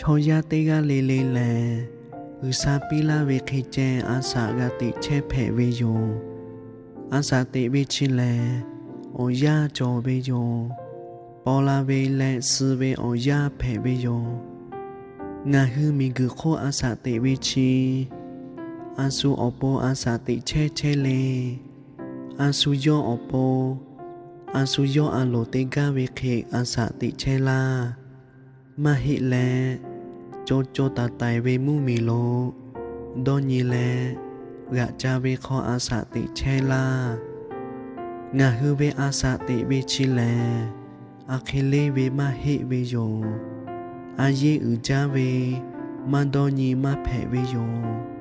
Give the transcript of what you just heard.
Chaw yaˇ teˇ g'aˇ le le lehˬ, G'uiˬsha piˇ laˇ ve hk'e ceh a shaꞈ g'a teꞈ chehˇ hpehꞈ ve yoˬ. A shaꞈ teꞈ ve chi lehˬ, awˬ yanˇ cawˬ ve yoˬ. Paw la ve leh suh ve awˬ yanˇ hpehꞈ ve yoˬ. Ngaˬ hui miˬguiˬ hk'oˆ a shaꞈ teꞈ ve chi, a shu awˬ pon a shaꞈ teꞈ chehˇ chehˇ le. A shu yawˇ awˬ pon, a shu yawˇ a loˍ te gaˇ ve hk'e a shaꞈ teꞈ chehˇ laˇ. Maˇ heˆ leh, co co taiˍ taiˍ ve mvuhˇmiˬ lo dawˇ nyi leh, g'aꞈ ca ve hk'aw a shaꞈ teꞈ chehˇ laˇ. Ngaˬ hui ve a shaꞈ teꞈ ve chi lehˬ, a hk'e leˇ ve maˇ heˆ ve yoˬ. A yeˇ uiˍ jaˇ ve, maˇ dawˇ nyi maˇ hpehꞈ ve yoˬ.